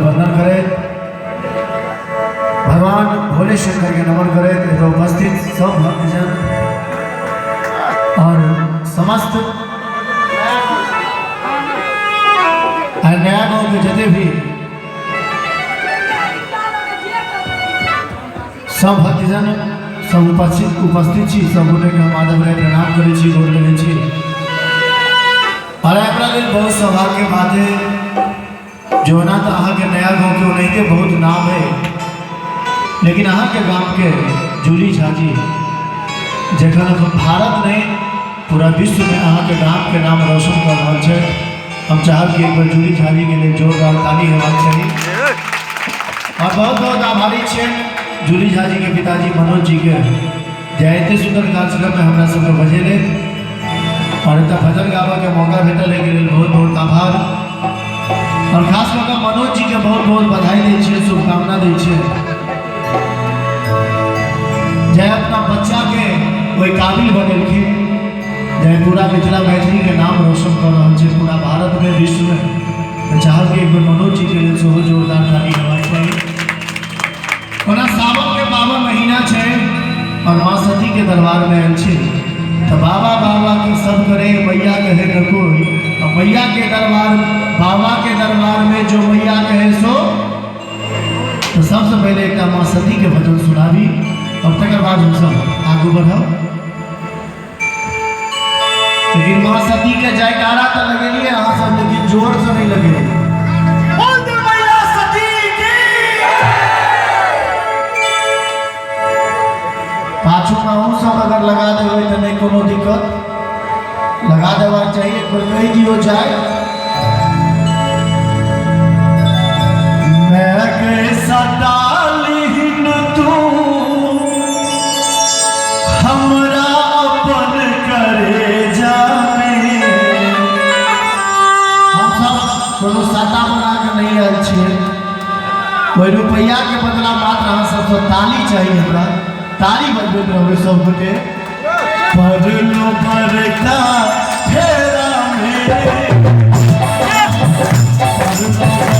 वंदन करैत भगवान भोले शंकर के नमन करैत एतऽ उपस्थित सब भक्तजन और समस्त आ नया गाँव के जते भी सब भक्तजन सब उपस्थित उपस्थित छी, सब गोटे के हम आदर प्रणाम करै छी, गोर लगै छी। और हमरा लेल बहुत सौभाग्य के बात है जो ना तो अहाँ के नया गाँव के ओनाहिते बहुत नाम है, लेकिन अहाँ के गाम के जूली झा जी जखन अखन भारत नहीं पूरा विश्व में अहाँ के गाम के नाम रोशन कर रहा है। हम चाहब कि एक बार जूली झा जी के लिए जोरदार ताली होना चाहिए। और बहुत बहुत आभारी छे जूली झा जी के पिताजी मनोज जी के, जे एते सुंदर कार्यक्रम में हमरा सबके बजेले और एतऽ भजन गाबऽ के मौका भेटल, एहिके लेल बहुत बहुत आभार। और खास कऽ कऽ मनोज जी के बहुत बहुत बधाई दै छियै, शुभकामना दै छियै जे अपना बच्चा के ओहि काबिल बनेलखिन जे पूरा मिथिला मैथिली के नाम रोशन कऽ रहल छै पूरा भारत में, विश्व में। तऽ चाहब कि एक बेर मनोज जी के लेल सेहो जोरदार ताली हेबाक चाही। ओना सावन के पावन महीना छै और माँ सती के दरबार में आयल छी तो बाबा बाबा के सब करे, मैया कहे न कोई। और मैया के दरबार, बाबा के दरबार में जो मैया कहे सो। तो सबसे पहले एक माँ सती के भजन सुनाबी और तकर बाद हम सब आगू बढ़ब। लेकिन माँ सती के जयकारा तो लगेलिए अहाँ सब, लेकिन जोर से नहीं लगेलिए। बोल दे मैया सती की। पाछू में अहूँ सब अगर लगा देबै तऽ नहि कोनो दिक्कत, लगा देबाक चाही। एक बेर कहि दियौ जाय। मैं कैसा डालिन तू हमरा अपन करे जामे। हम सब कोनो साटा बना के नहीं आयल छियै, ओहि रुपैआ के बदला मात्र अहाँ सबसँ ताली चाही हमरा। ताली बजबैत रहबै सब गोटे। परलो बरका फेरा में, परलो